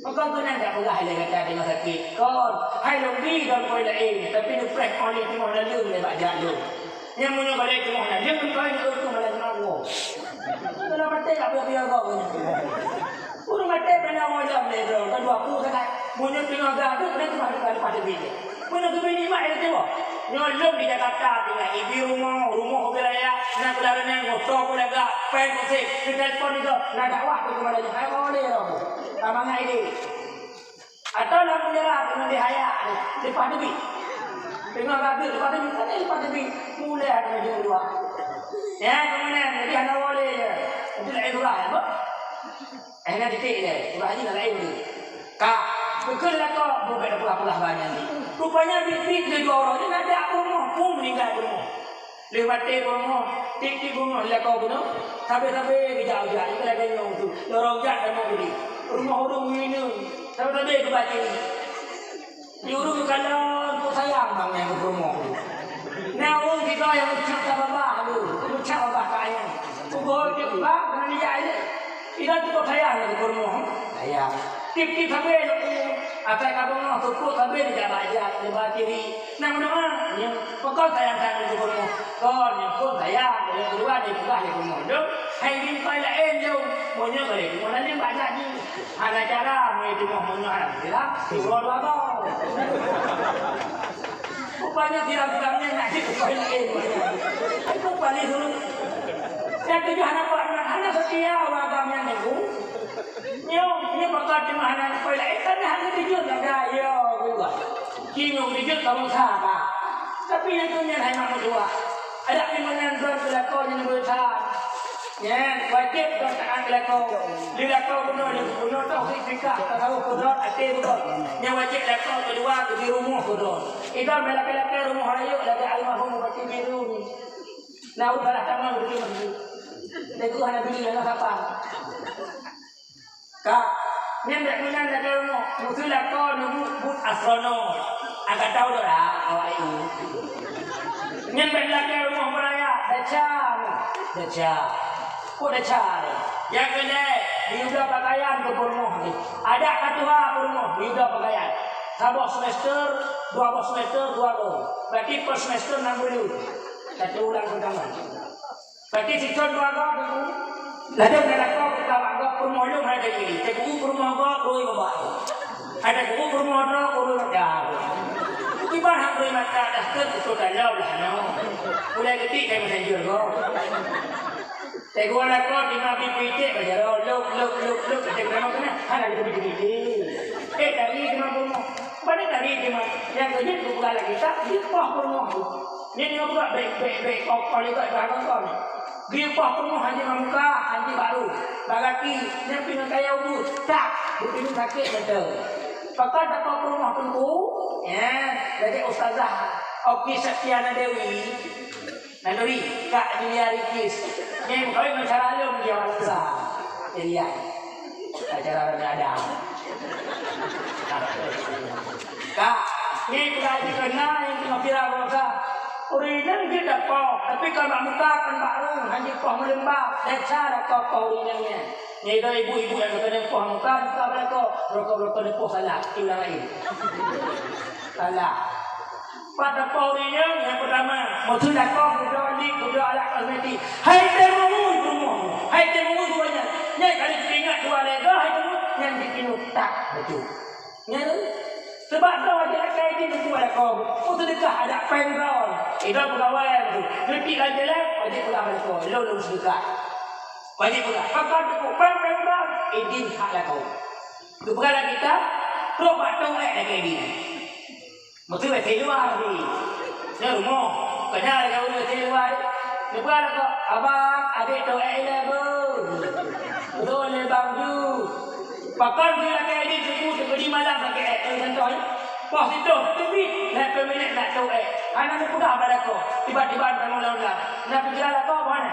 Pakon keunan tapeugah lé gata teungoh sakét? Kon, hai lôn bi lam koi laén, tapi neupreh óh lé teungoh naleueng lé bak jak lôn. Nyang meunyoe balèe teungoh naleueng, koi naleueng tu malah nyawa. Kalau maté, tak payah-payah gop. Ureueng maté pernah ngojam lé droe, kan dua puluh sagai. Meunyoe teungoh gadôh, keunan teungoh leupah teubiet. Meunan keubiet nikmat nyang teuboh. Nyoe lôn di Jakarta tinggai, ibi rumoh, rumoh ubé raya, na keularenan, moto kulagak, péng kusé, keutelepon itu, na dakwah keu keumalanya. Hai boleh roh. Ka mangat idéh. Atau lam penjara keuneuk dihaya, leupah teubiet. Teungoh ka teubiet, leupah teubiet, kan leupah teubiet. Mulai ada meujeuet dua. Ya, kemudian jadi hana boleh ya. Itu lain surah ya, Pak. Eh, na titik dia. Surah ni lain tu. Ka, beukeuh lakoe, beu bèk peugah-peugah banyak ni. Rupanya bit-bit dia dua orang ni, ada apa rumah, pun meninggal rumah. Lheueh maté bumoe, tiep-tiep bumoe lakoe bunoe, sabe-sabe geujak ujak, nyan lagèe nyoe tu, lorong jak tamong geude. Rumoh ureueng ngineung, sabe-sabe geuba ciri. Di ureueng geukalon, peue sayang bang nyang geupurumoh tu. Na ureueng sidroe nyang meucak babah tu, meucak babah keu ayah. Tuboh jeuet bak, keuneuk jijak ilèe. Inan tuboh sayang nyang geupurumoh, sayang. Tiep-tiep sabe lôn, asai ka beungoh, teupok sabe dijak bak jak, geuba ciri. Nang meudoa, nyoe, pakon sayang-sayang lé geubunoe? Kon, nyoe kon sayang, lé keuluwa lé peugah lé bumoe lôn. Hai bin pai laén lôn, meunyoe ka lé bumoe laén bak jak jih. Hana cara, meunyoe timoh meunyoe hana siram, siuroe dua boh. Rupanya siram-siram nyan nak jeuet pai laén. Itu paling suruh. Nyang tujoh hana kuat, hana setia, wa agam nyan nyoe. Nyoe, nyoe pakon timoh hana pai laén, kan hana tujoh jaga, yo, geuba. Ci nyoe geujeuet ka bansa ka. Tapi nyang tu nyan hai mak meutuah. Adak nyoe meunan droe keu lakoe nyang beusa. Nyan wajéb droe taát keu lakoe. Di lakoe keunoe di gubunur tauhid fikah tasawuf keu droe até keu droe. Nyan wajéb lakoe keudua keu di rumoh keu droe. Idong bak lakèe-lakèe rumoh rayeuk lagèe almarhum Bupati Biru ni. Na ureueng salah tamong di rumah ni. Teguh hana bini hana sapa. Ka, nyan bèk meunan lagèe rumoh, meuseu lakoe neubuet buet astronom. Angkatau dora, awak I U. Nyan bèk lagèe rumoh meuraya, desya, desya. Kok desya? Nyang keudeh, miyuda pakaian keu peurumoh ni. Adak ka tuha peurumoh, miyuda pakaian. Saboh semester, dua boh semester, dua boh. Berarti per semester enam puluh. Satu ulang pertama. Berarti sithon dua gob tu. Ladôm na lakoe geutabak gob peurumoh lôn hana jih. Teugu'u peurumoh gob, rui babah. Hana teugu'u peurumoh droe, rui babah. Kiban hak rui mata dah ke beutôi taloe lah nyoe. Mulai geutik kai meusanjur gob. Teugu'u lakoe teuma bi pitek bak jaroe, lôk, lôk, lôk, lôk, keutek teuma keunan, hana geuteubiet-teubiet. Eh, tari teuma peurumoh. Bani tari teuma, nyang keujeuet geupeugah lagèe that, di poh peurumoh tu. Nyan nyoe pula bèk, bèk, bèk, kok, kok, kok, kok, kok, kok. Di poh peurumoh Haji Mamuka, Haji Baru. Bagaki, nyan pih ngon kayèe ubeut, tak, beupinyueng sakét mantong. Pakon tapoh peurumoh Teungku, nyan, lagèe Ustazah Oki Septiana Dewi. Naluri, Kak Julia Ricis. Nyan meukawen ngon cara lôn di awak lusa. Jadi ya. Acara Ramadan. Kak, nyan pula jih keunan nyang teungoh viral bangsa. Ureueng inong jeuet dapoh, tapi kon bak muka, kon bak rueng, hana jipoh meuleumbab. Desya lakoe poh ureueng inong nyan. Nyan ibu-ibu nyang geutanyoe poh muka, muka bak lakoe, rokok-rokok neupoh salah, itu ureueng laén. Salah. Pat tapoh ureueng inong, nyang peutama, meuseu lakoe keudroe li, keudroe alat kosmetik. Hai teumeung peurumoh, hai teumeung dua nyan. Nyan kali teuingat dua lé goe, hai teumeung, nyan jipinôh tak beutôi. Nyan, seubab droe wajéb lakèe jih meuseu bak lakoe. Meuseudeukah adak péng droe. Idong peugawai tu. Geutiek lam jalan, wajéb peugah bak lakoe. Lôn, lôn seudeukah. Wajéb peugah. Pakon teupeu péng, péng droe, idin hak lakoe. Geupeugah lam kitab, trok bak toh ék lakèe idin. Meuseu W C luwa tadi. Nyoe rumoh. Keunan lagèe ureueng W C luwa. Neupeugah lakoe, "Abang, adék toh ék ilèe beuh." Beutôi lé bang ju. Pakon keu lakèe idin suku teukeudi malam sakét ék, kon contoh, nyoe. Poh sitoh teubiet, lhèe ploh minèt nak toh ék. Hana neupeugah bak lakoe. Tiba-tiba tamong lam ulang. Na pikiran lakoe bak hana?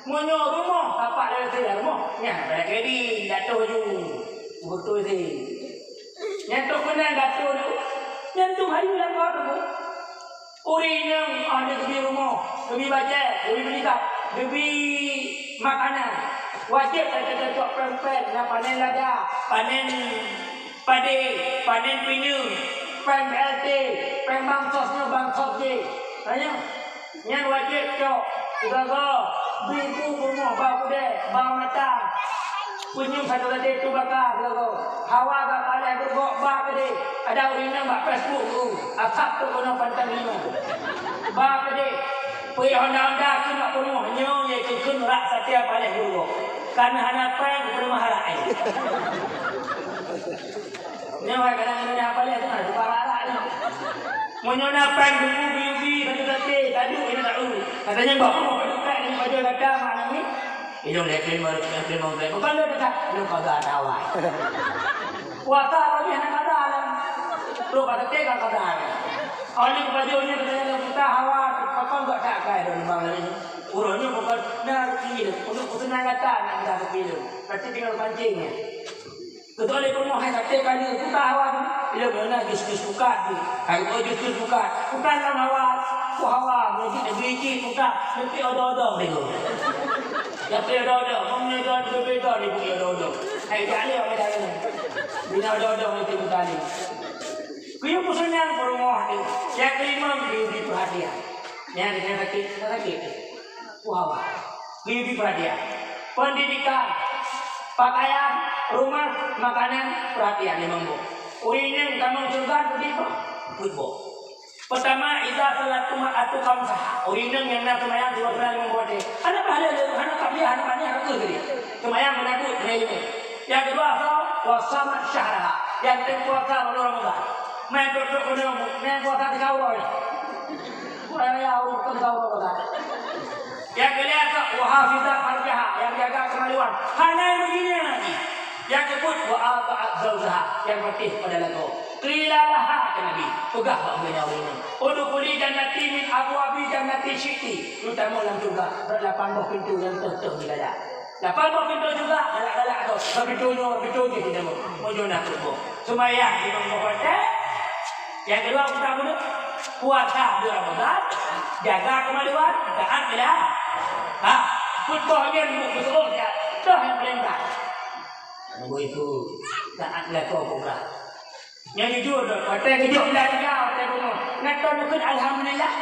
Meunyoe rumoh, tapak lé W C lam rumoh, nyan bak lakèe idin, jatoh ju. Beutôi sih. Nyan toh keunan gatoh nyoe. Nyan toh hayu lam gob tu. Ureueng inong, ah, geubri rumoh, geubri bajèe, geubri beulikat, geubri makanan. Wajéb tacok-tacok péng-péng, na panen lada, panen padé, panen pineung, péng B L T, péng bansos nyoe, bansos jéh. Tanya, nyan wajéb cok, sigoe-goe, bri bu peurumoh, ba keudè, ba mata. Punyueng satu saté tu baka sigoe. Hawa bak paléh beugok ba keudeh. Ada ureueng inong bak Facebook tu. Asap tu keunoe pantang lima. Ba keudeh. Peuék honda-honda keu mak peurumoh nyoe, ye keu kheun rak saté paléh beugok. Kana hana prank, peurumoh harak ai. Nyoe hai kadang inong paléh tu, ha, tukang rak-rak nyoe. Meunyoe na prank duku biyubi satu saté, tadu ina tahu. Katanya bak peurumoh paduka ni baju gata mak nami. Ilong lé klim baru klim klim mong klim. Bukan lé dekat, ilong kada ada awai. Puasa lagi hana kada lah. Tu kata tega kada. Awak ni baju ni kata yang buta hawa, pakon gak tak kai dalam bang ni. Urangnya bukan nak kilo, untuk pesanan kata nak dah kilo. Tapi tinggal pancingnya. Kecuali peurumoh hai saté kali buta hawa tu. Ilong mana jus-jus buka tu. Hai oh jus-jus buka. Bukan dalam hawa. Ku hawa, mungkin biji buka. Nanti odo-odo minggu. Tapi odo-odo, mungkin odo-odo, odo-odo. Hai, jadi apa dah ni? Bina odo-odo nanti buka ni. Kuyup pesanan peurumoh ni. Yang kelima, kuyup perhatian. Yang dengan sakit, sakit. Wah, wah. Kuyup perhatian. Pendidikan, pakaian, rumah, makanan, perhatian limong boh. Ureueng inong tamong syeuruga keu dipa? Peuet boh. Pertama, idza shallatil mar'atu khamsaha. Ureueng inong nyang na seumayang dua bulan limong boh watèe. Hana pahala lé, hana qabliyah, hana ba'diyah, hana keu tadi. Seumayang meunabut, meunabut. Nyang keudua, shaum, wa shamat syahraha. Nyang tem puasa bulan Ramadan. Main trok-trok keunoe, main puasa tiga uroe. Bulan raya, ureueng bukan tiga uroe puasa. Nyang keulhèe, wa hafizat farjaha, nyang jaga keumaluan. Hana meujinéh lagi. Nyang keupeuet, wa ata'at zaujaha, nyang patuh pada lakoe. Qila laha, kheun Nabi, peugah bak ureueng inong, udkhuli jannati min abwabi jannati syi'ti. Tamong lam syeuruga, bak lapan boh pintoe nyang toh-toh jih galak. Lapan boh pintoe syeuruga, galak-galak toh. Bak pintoe nyoe, pintoe jih tamong. Meunyoe na peuet boh. Seumayang limong boh watèe. Nyang keudua, peugah buleuen puasa buleuen Ramadan, jaga keumaluan, taat bila. Ha, peuet boh nyan buet beutôi ya, toh nyang paléng brat. Nunggu itu, taat lakoe peugah. Nyang jujur dah, watèe geujok blah tiga, watèe bunoe. Nyan toh neukheun alhamdulillah.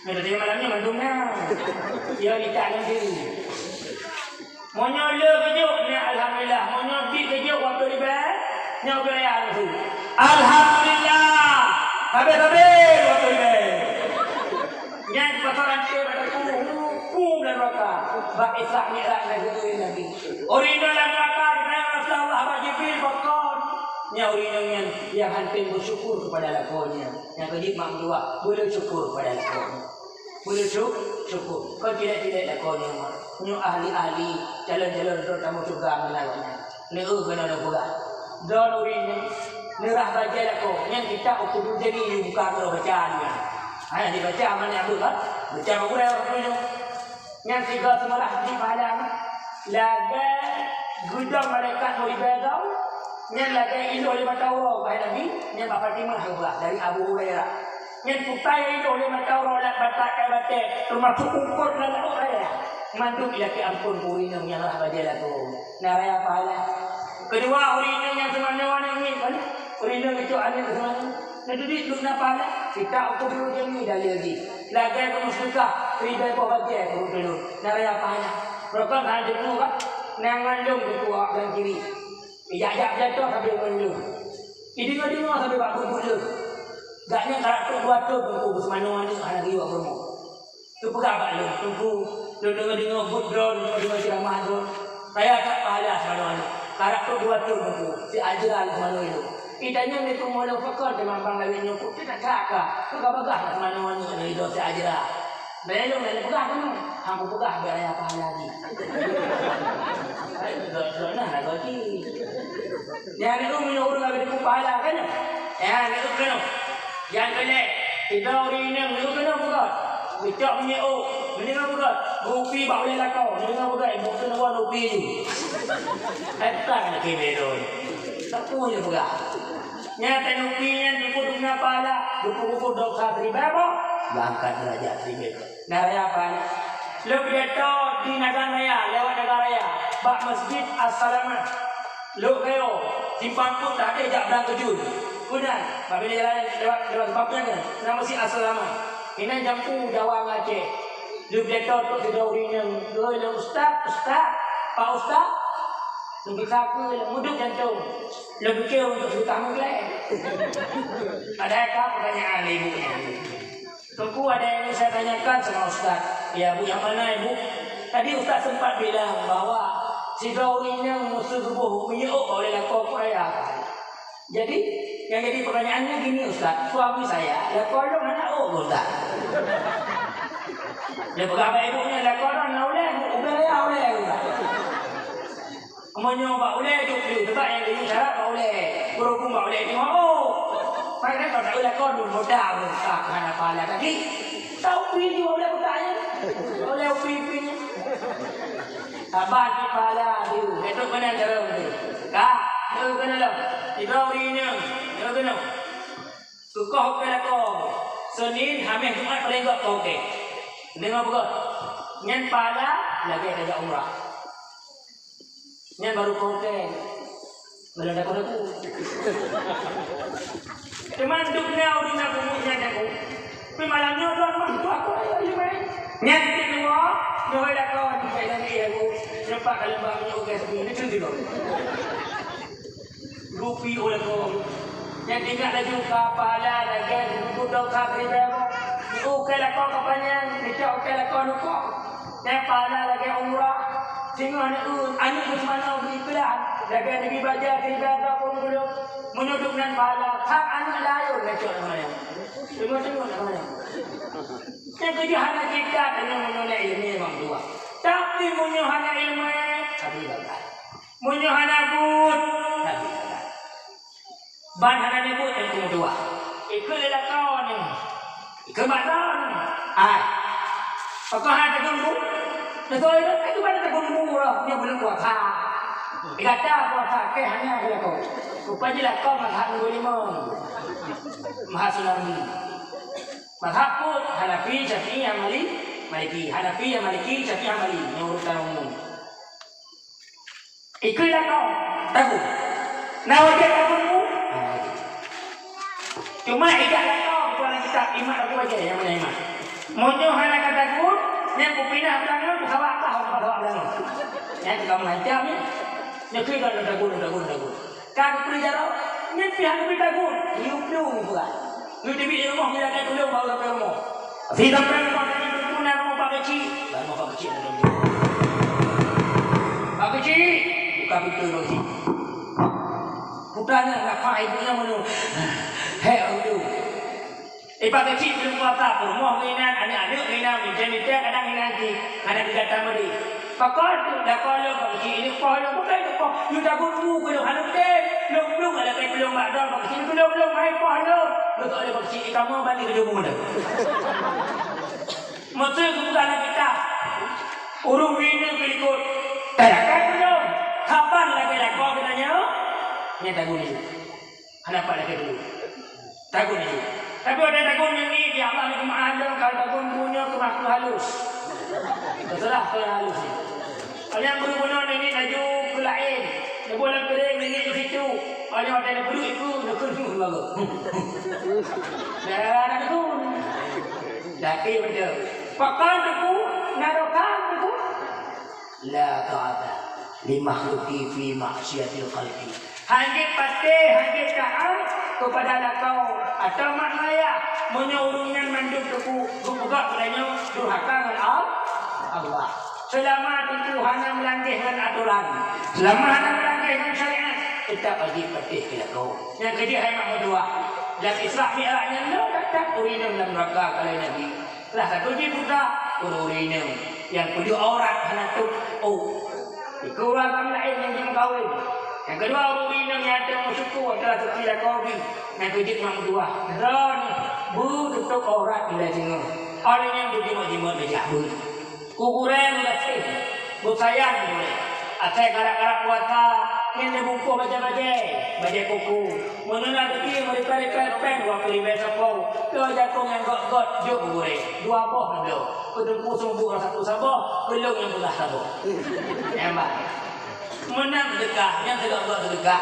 Nyan tadi malam ni mandum na. Ya, kita nanti. Meunyoe le geujok, nyan alhamdulillah. Meunyoe bit geujok, watèe ribèe, nyan geujok ya langsung. Alhamdulillah. Habéh-habéh watèe ribèe. Nyan pasal ranté bak teungku, hu, hu, lam neuraka. Bak Isra Mi'raj lagèe Nabi. Ureueng inong lam neuraka, geutanyong Rasulullah bak Jibril, pakon? Nyan ureueng inong nyan nyang hana meusyukur keupada lakoe nyan. Nyang keujeuet mak meutuah, beusyukur keupada lakoe nyan. Beusyukur, syukur. Kon cilek-cilek lakoe nyoe, mak. Nyoe ahli-ahli, calon-calon droe tamong syeuruga ngon lakoe nyan. Neu-eu keunoe neupeugah. Droeneuh ureueng nyoe, neurhah bajèe lakoe, nyan kitab Uqudul Janni buka keu baca nyan. Hana dibaca, amanah abeuh, kan? Baca bak gurèe ureueng nyoe. Nyan sigoe seumeurah jih pahala nyan. Lagèe geudong malaikat meuribèe goe, nyan lagèe iloh lé mata uroe, wahai Nabi, nyan bak Fatimah geupeugah dari Abu Hurairah. Nyan kutai iloh lé mata uroe lam batat kai batèe, teumasuk ukot lam laôt raya. Mandum ilakèe amphon keu ureueng inong nyang rhah bajèe lakoe. Na raya pahala. Keudua, ureueng inong nyang seumanoe aneuk miet, kan? Ureueng inong geucok aneuk seumanoe. Neuduek duek na pahala. Kita ukur dulu jami dalil jih. Lagèe keumuseudeukah, ribèe boh bajèe keu ureueng tulông. Na raya pahala. Rukon hana teupeu, kan? Na ngon lôn teupeu awak nyang kiri. Ijak-jak jatoh sabe ngon lôn. Ideungoe-deungoe sabe bak buet-buet lôn. Gobnyan karap trok dua thôn teungku, beuseumanoe aneuk hana geuyue bak peurumoh. Geupeugah bak lôn, "Teungku, lôn deungoe-deungoe buet droe, deungoe-deungoe ceuramah droe. Raya that pahala seumanoe aneuk. Karap trok dua thôn teungku, si Ajra lôn seumanoe ilôn." Itanyong lé peurumoh lôn, "Pakon teuma bang lawét nyoe, peue na that ka? Peugah-peugah seumanoe aneuk lôn ilôn si Ajra." Bèk lôn lôn peugah keunoe, hana kupeugah bèk raya pahala jih. Hai, droe-droe na lagoe jih. Nyan ureueng meunyoe ureueng habéh teupeu pahala kan nyoe? Nyan ureueng keunoe. Nyang keulhèe, sidroe ureueng inong ureueng keunoe peugah. Geucok minyeuk ôk, meunyoe peugah. Geupi bak ulèe lakoe, meunyoe peugah, ibu tu neuwoe neupi ju. Hetan lagèe meudon. Sapeue nyang peugah? Nyan teunupi nyan teupeu dum na pahala, teupeu-teupeu dosa siribèe boh, geuangkat deurajat siribèe boh. Na raya pahala. Lôn pidato di Nagan Raya, lewat Nagan Raya, bak Masjid As-Salamah. Lhok Gayo, simpang peuet teuhadéh jak Blang Keujun. Keunan, babina jalan lewat, lewat simpang peuet nyan, na Masjid As-Salamah. Inan jampu Jawa ngon Aceh. Lôn pidato trok sidroe ureueng inong, "Oi, lôn ustaz, ustaz, pak ustaz." Meusapeue lom, meuduek jantông. Lôn piké untuk seutah meugleh. Padahai ka pertanyaan lé ibu nyan. Teungku, ada yang ingin saya tanyakan sama Ustaz. Ya, Bu, yang mana, Ibu? Tadi Ustaz sempat bilang bahwa sidroe ureueng inong meuseu geuboh miyueb oleh lakoe keu ayah. Jadi, yang jadi pertanyaannya gini, Ustaz. Suami saya, lakoe lôn hana ôk, Ustaz. Dia peugah bak ibu nyan, lakoe lôn hana ulèe, ubé raya ulèe, Ustaz. Meunyoe bak ulèe jok lé, sebab nyang lé syarat bak ulèe. Berhubung bak ulèe jok, oh. Padahai kalau tak ulèe kau dulu modal, tak hana pahala tadi. Tahu beli juga ulèe bukannya. Ulèe upi-upinya. Sabar di pahala tu. Itu kena cara tu. Kak, itu kena lo. Tiga hari ni. Itu kena. Sukoh ukai lakoe. Senin, Hamis, Jumat paling gok kau ukai. Dengar beugah. Nyan pahala lagèe tajak umrah. Nyan baru konten. Malah daku-daku. Teuma duk na ureueng na bunyi nyan daku. Tapi malam nyoe lôn mah tu aku ayo lima. Nyan titik dua, nyoe lakoe di jalan ni aku. Nampak kalau bang nyoe gas ni, ni tu dulu. Rupi oleh kong. Nyan tinggal laju ka pahala lagèe geuduek dosa keuribèe boh. Di ukai lakoe kapanyang, dicok ukai lakoe nukok. Nyan pahala lagèe umrah. Singoh aneuk, aneuk meuseumanoe beuiklan. Lagèe neubi bajèe keuribèe droe ureueng tulông. Meunyoe duek nan pahala, hak aneuk layôn neucok ngon nyan. Teungoh-teungoh ngon nyan. Nyan keujeuh hana kitab, teungoh meunyoe na ileumèe bang dua. Tapi meunyoe hana ileumèe, habéh bagai. Meunyoe hana buet, habéh bagai. Ban hana neubuet nyang keudua. Ikheun lé lakoe nyoe. Ikheun bak droeneuh. Hai. Pakon hana teugeumbu? Teugeumbu, ikheun bak teugeumbu roh nyoe buleuen puasa. Gata puasa keu hana keu lakoe. Rupajih lakoe mazhab nombor lima. Mazhab Sulami. Mazhab pun Hanafi, Syafi'i, Hambali, Maliki. Hanafi, Maliki, Syafi'i, Hambali. Nyoe urutan umum. Ikheun lakoe, tagun. Na wajéb tagun bu? Na wajéb. Cuma ijak lakoe, bukan kitab imat aku baca, nyang mana imat. Meunyoe hana ka tagun, nyan kupinah beulangöng, kusawak bah, kusawak beulangöng. Nyan ka meuhancam nyan. Nyan keu ka tagun, tagun, tagun. Ka geubri jaroe, nyan pih hana geubri tagun. Yub dong bukan. Nyoe teubiet di rumoh, bila ka tulông, baru sampai rumoh. Sampai rumoh, tadi pun na rumoh Pak Keuchik. Bak rumoh Pak Keuchik, na rumoh. Pak Keuchik! Buka pintoe Pak Keuchik. Putra nyan, nak faham ibu nyan meunyoe. Hek, aduh. Eh, Pak Keuchik belum puasa, peurumoh geuh inan, aneuk-aneuk geuh inan, meuntèe-meuntèe kadang inan jih, kadang geuh datang meudeh. Pakon tu, lakoe lôn Pak Keuchik, ini poh lôn, bukan itu poh. Yue tagun bu keu lôn, hana tem. Lôn plueng ada kai plueng bak droe Pak Keuchik, lôn, lôn, hai poh lôn. Lôn tak boleh Pak Keuchik, kamoe balik keu lôn. Meuteun geupeugah lam kitab. Ureueng inong keu likot. Tarakan keu lôn. Kapan lagèe lakoe geutanyoe? Nyan tagun nyoe. Hana pat lagèe dulu. Tagun laju. Tapi watèe tagun nyan, ya Allah, neuk meu'ah lôn, ka tagun bu nyoe keumah keu halus. Teuseurah keu halus nyan. Nyang beureugunoe nyan laju keu laén. Neuboh lam piréng nyan keu situ. Nyoe watèe neupeuduek iku, neukheun lalu. Dara-dara neukheun. Tapi beutôi. Pakon teungku, na roh kan teungku. La ta'ata li makhluqi fi ma'siyatil khaliqi. Hana jeuet patéh, hana jeuet taát keupada lakoe atawa mak ayah, meunyoe ureueng nyan mandum teupeu geupeugah geutanyoe durhaka ngon Al-, Allah. Seulama teungku hana meulangkeh ngon atoran, seulama hana meulangkeh ngon syariat, teutap wajéb patéh keu lakoe. Nyang keujeuet hai mak meutuah, lam Isra Mi'raj nyan lôn that-that ureueng inong lam nuraka, ka lheueh Nabi. Salah satu jih buta, ureueng-ureueng inong nyang peujeuet aurat hana tôp ôk. Dikeue ureueng agam laén nyang jimeukawen. Nyang keudua, ureueng-ureueng inong nyang ateueh meusyuku atra teuki lakoe geuh. Nyang keujeuet mak meutuah, droeneuh beututup aurat mulai singoh. Óh lheueh nyan beujimeuet-jimeuet meujak beuet. Keu gurèe meugaséh. Beusayang gurèe. Asai karab-karab puasa, nyan neubungkôh bajèe-bajèe, bajèe koko. Meunyoe na teuki meuripèe-ripèe péng dua ploh ribèe sapo, keu jakong nyang gòt-gòt jok keu gurèe. Dua boh neubloe. Keu teungku seumeubeuet sapeue saboh, keu lôn nyang peugah saboh. Nyan bah. Meunan seudeukah, nyan seugöt-göt seudeukah.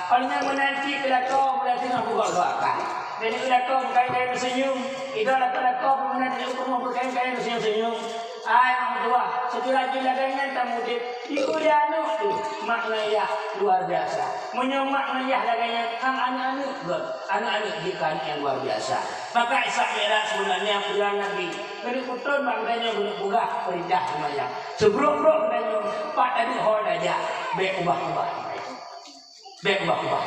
Óh lheueh nyan meunan cit keu lakoe, meunan singoh bugöt-göt akai. Dan keu lakoe beukai-kai meuseunyum, idong lakoe-lakoe meunan singoh peurumoh beukai-kai meuseunyum-seunyum. Hai mak meutuah, setelah jih lagèe nyan tamudép, di ureueng aneuk tu mak ngon ayah luar biasa. Meunyoe mak ngon ayah lagèe nyan, han aneuk-aneuk gèt, aneuk-aneuk jih ka aneuk nyang luar biasa. Maka Isra Mi'raj sebenarnya peureulee Nabi, keuneuk peutrön bak geutanyoe keuneuk peugah peurintah seumayang. Seubrok-brok geutanyoe, pat tadi ho tajak, bèk ubah-ubah. Bèk ubah-ubah.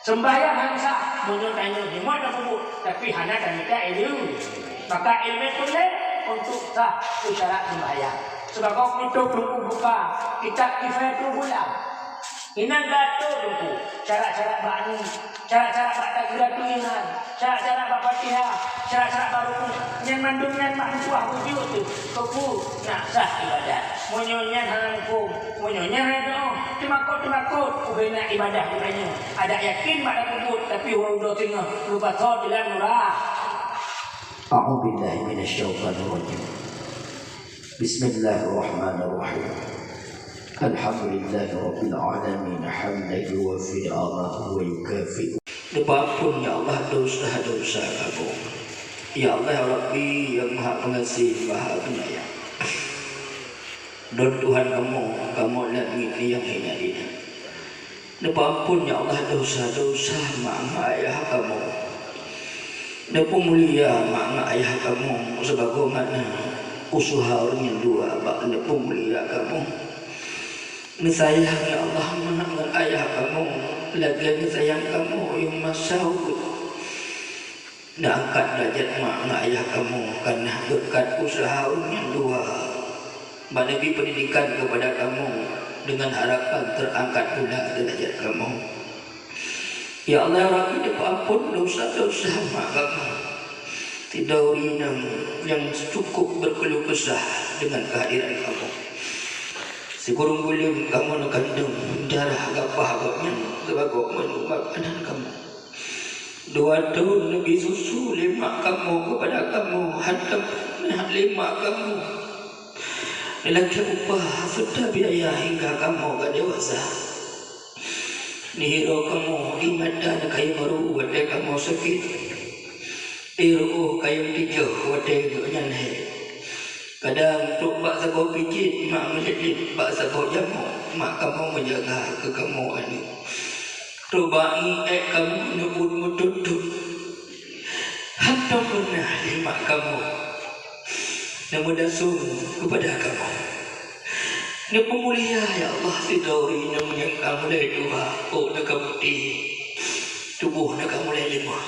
Seumbahyang han sah, meunyoe tanyoe jimat tapeubuet, tapi hana tamita ileumèe. Maka ileumèe peureulèe untuk sah syarat seumbahyang. Sibagoe peunutôp Teungku buka kitab Kifayatul Ghulam. Inan geuatô Teungku syarat-syarat bak ni, syarat-syarat bak takbiratul ihram, syarat-syarat bak Fatihah, syarat-syarat bak rukun, nyan mandum nyan mak meutuah bujuk tu, keupeue nak sah ibadat. Meunyoe nyan hana muphom, meunyoe nyan hana teu'oh, teumakot-teumakot ubena ibadah geutanyoe. Adak yakin mak tapeubuet, tapi uroe dudoe singoh, lupa thot dalam nurah. A'udzubillahi minasyaitonirrajim. Bismillahirrahmanirrahim. Alhamdulillahirabbil alamin, hamdan yuwafi ni'amahu wa yukafi. Neupeuamphon, ya Allah, dosa-dosa kamoe. Ya Allah, ya Rabbi, nyang Maha Peungaséh, Maha Penyayang. Droe Tuhan kamoe, kamoe lam miet nyang hina dina. Neupeuamphon, ya Allah, dosa-dosa mak ngon ayah kamoe. Neupeumulia mak ngon ayah kamoe sebagaimana useuha ureueng nyang dua bak neupeumulia kamoe. Neusayang, ya Allah, mak ngon ayah kamoe lagèe neusayang kamoe nyang masa ukeue. Neuangkat deurajat mak ngon ayah kamoe, kareuna beureukat useuha ureueng nyang dua. Bak neubri peundidikan keupada kamoe, deungon harapan teuangkat pula deurajat kamoe. Ya Allah, ya Rabbi, neupeuamphon dosa-dosa mak kamoe. Sidroe ureueng inong nyang cukup beukeuloh keusah deungon keuhadiran kamoe. Sikureueng buleuen kamoe neukandong darah gapah gobnyan sibagoe menu makanan kamoe. Dua thon neubri susu lé mak kamoe keupada kamoe, hantom peureunah lé mak kamoe neulakèe upah serta biaya hingga kamoe ka dewasa. Neuhiroe kamoe, ié mata neukayém barô watèe kamoe sakét, ié ru'oh kayém tijôh watèe gobnyan hèk. Kadang trok bak saboh pijit mak meuliet-liet, bak saboh jamok mak kamoe meujaga keu kamoe aneuk. Trok bak ié èk kamoe neubuet meutot-tot, hantom peureunah lé mak kamoe neumeudasong keupada kamoe. Neupeumulia, ya Allah, sidroe ureueng inong nyang ka mulai tuha, ôk na ka putéh, tuboh na ka mulai leumah.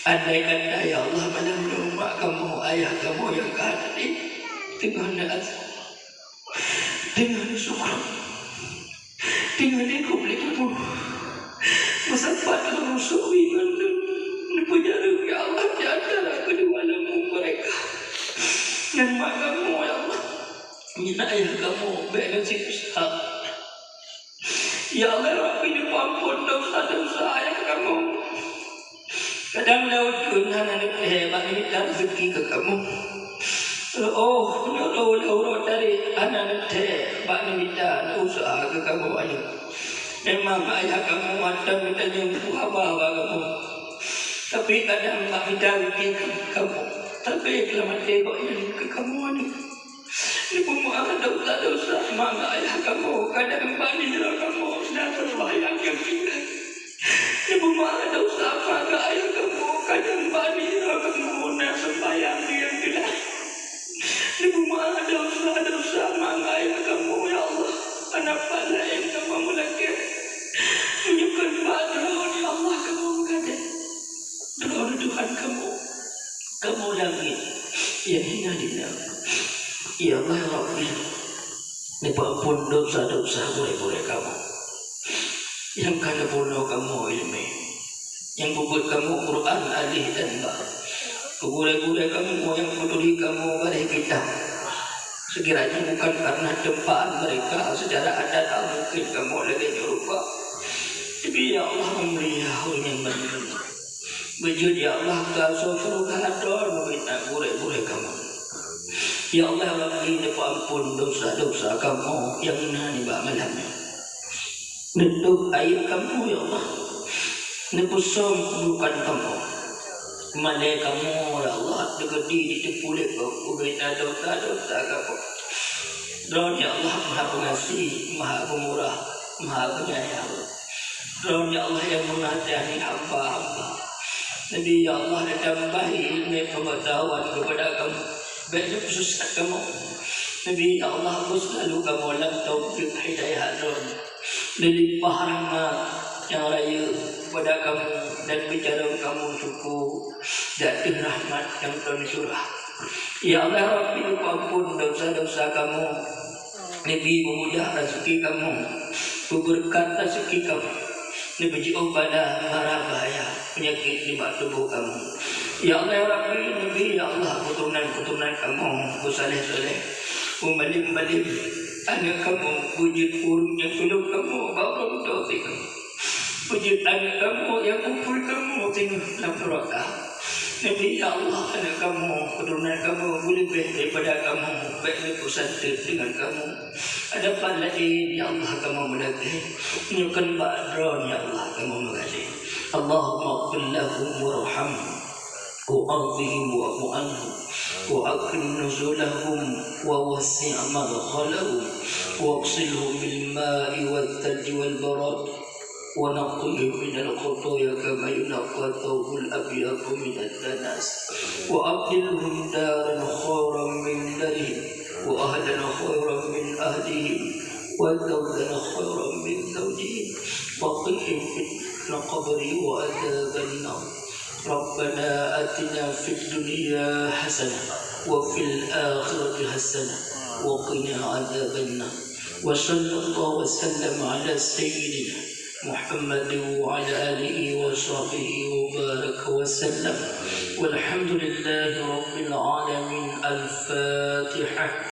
Andai kata, ya Allah, malam nyoe mak kamoe, ayah kamoe nyang ka teungoh neuazab, teungoh neusukroe, teungoh neukôb lé kamoe, meusapat lôn rusoe wie ngon lôn, neupeujareueng, ya Allah, di antara keudua lambung meureka ngon mak kamoe, ya Allah, nyan ayah kamoe bèk neusiksa. Ya Allah, ya Rabbi, neupeuamphon dosa-dosa ayah kamoe. Kadang lé ujeuen hana neuthèe bak neumita reuzeuki keu kamoe. Reu'oh, neuroe lé uroe tarek hana neuthèe bak neumita neuuseuha keu kamoe aneuk. Memang ayah kamoe mantong neutanyong peue haba bak kamoe. Tapi kadang bak mita reuzeuki keu kamoe, tapi keu lam até gobnyan keu kamoe aneuk. Neupeumeu'ah dosa-dosa mak ngon ayah kamoe, kadang bak nibak kamoe na seumbahyang nyang teulat. Neupeumeu'ah dosa mak ngon ayah kamoe, kadang bak nibak kamoe na seumbahyang nyang teulat. Neupeumeu'ah dosa-dosa mak ngon ayah kamoe, ya Allah. Hana pat laén kamoe meulakèe meunyoe kon bak Droeneuh, ya Allah, kamoe meugadôh. Droeneuh Tuhan kamoe, kamoe langèt nyang hina dina. Ya Allah, ya Rabbi, neupeuamphon dosa-dosa gurèe-gurèe kamoe nyang ka neupunoe kamoe ileumèe, nyang peubeuet kamoe Quran alèh dan ba. Keu gurèe-gurèe kamoe nyang peuturi kamoe garéh kitab, seukiranya bukan kareuna teumpaan meureka seucara adat mungken kamoe lagèe nyoe rupa. Tapi, ya Allah, meumulia ureueng nyang meunurot. Beujeuet, ya Allah, keu asoe syeuruga droeneuh bak gurèe-gurèe kamoe. Ya Allah, ya Rabbi, neupeuamphon dosa-dosa kamoe nyang na nibak malam nyoe. Neutôb aéb kamoe, ya Allah. Neupeusöm keuburokan kamoe. Malée kamoe, ya Allah, dikeudi jiteupeue lé Gob ubé na desya-desya kamoe. Droeneuh, ya Allah, Maha Peungaséh, Maha Peumurah, Maha Peunyayang. Droeneuh, ya Allah, nyang meungaseuti hamba-hamba. Neubi, ya Allah, neutambahi ileumé peungeutahuan keupada kamoe. Bék neupeusesat kamoe. Neubi, ya Allah, beuseulalu kamoe lam taufik hidayah Droeneuh. Neulimpah rahmat nyang rayeuk keupada kamoe dan beujaroe kamoe syukoe di ateueh rahmat nyang Droeneuh curah. Ya Allah Rabbi, neupeuamphon desya-desya kamoe. Neubi meumudah raseuki kamoe, peubeureukat raseuki kamoe, neubeujiôh bala mara bahya peunyakét nibak tuboh kamoe. Ya Allah Rabbi, neubi, ya Allah, keuturonan-keuturonan kamoe beusaléh-saléh, beumalém-malém. Aneuk kamoe beujeuet ureueng nyang tulông kamoe bak uroe dudoe kamoe. Beujeuet aneuk kamoe nyang muphom kamoe singoh lam neuraka. Neubi, ya Allah, aneuk kamoe, keuturonan kamoe beuleubeh daripada kamoe, bék neupeusantôt deungon kamoe. Ada pat laén, ya Allah, kamoe meulakée. Nyoe kon bak Droeneuh, ya Allah, kamoe meugalée. Allahumma ighfir lahum warhamhum. وعافهم واعف عنهم وأكرم نزلهم ووسع مدخلهم واغسلهم بالماء والثلج والبرد ونقهم من الخطايا كما ينقى الثوب الأبيض من الدنس وأبدلهم دارا خيرا من دارهم وأهلا خيرا من أهلهم وزوجا خيرا من زوجهم وقهم فتنة القبر وعذاب النار. ربنا آتنا في الدنيا حسنة وفي الآخرة حسنة وقنا عذاب النار. وصلى الله وسلم على سيدنا محمد وعلى آله وصحبه وبارك وسلم. والحمد لله رب العالمين. الفاتحة.